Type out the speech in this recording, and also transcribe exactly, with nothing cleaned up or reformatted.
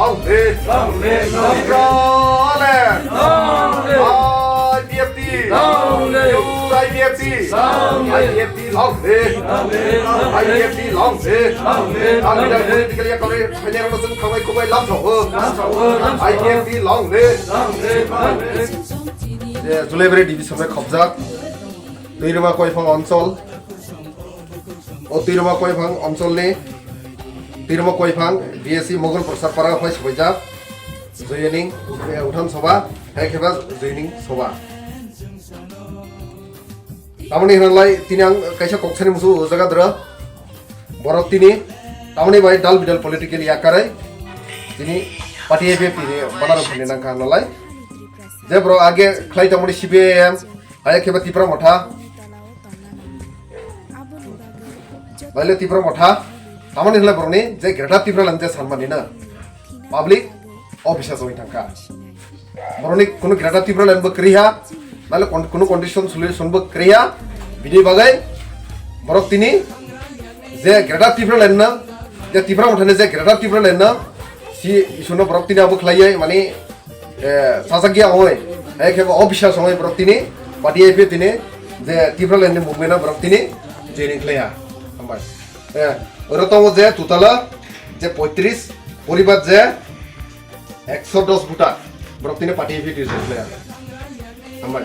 Long live! Long live! Long live! Long live! Long live! I P F T! Long live! I P F T! Long live! I P F T! Long live! Long live! I P F T! Long live! Long live! Ang leader politically yakari hanya rasa kawai kubai lam thago. Lam thago. I P F T! Long live! Long live! Long live! Je Julaibari division bai khobjak Tuirima Koiphang Onchol. O Tuirima Koiphang Oncholni Tuirima Koiphang B S C Mogol Prasad Para phai swaijak joining, eh, Uthan Sabha, hai khe ba joining Sabha. Tamoni hwnlai tini ang kaisa koksani musu o jaga dra. Borok tini tamoni bai dal bidal political yakarwi tini party A P P ni banaro phani nangkha hwnlai. Je borok age khlai tamoni C P I M, hai khe ba Tipra Motha. Baile Tipra Motha, tamoni hwnlai borokni je Greater Tipraland je sanmani na public officer wngwi thangkha. Borokni kunu Greater Tipraland bo kwrwi ha, baile kon-, kunu condition solution bo kwrwi ha. Bini bagwi borok tini je Greater Tipraland no, je Tipra Mothani je Greater Tipraland no, si isono borok tini abo khlaiwi mani eh, sajagya ongoi, hai khe bo officer ongoi borok tini, party A P P tini, je Tipraland ni movement o borok tini joining khlaiya. Hambai. Eh, oro tongo je total o je poitris poribar je ekso dos voter borok tini party A P P tini join khlaiya. Hambai.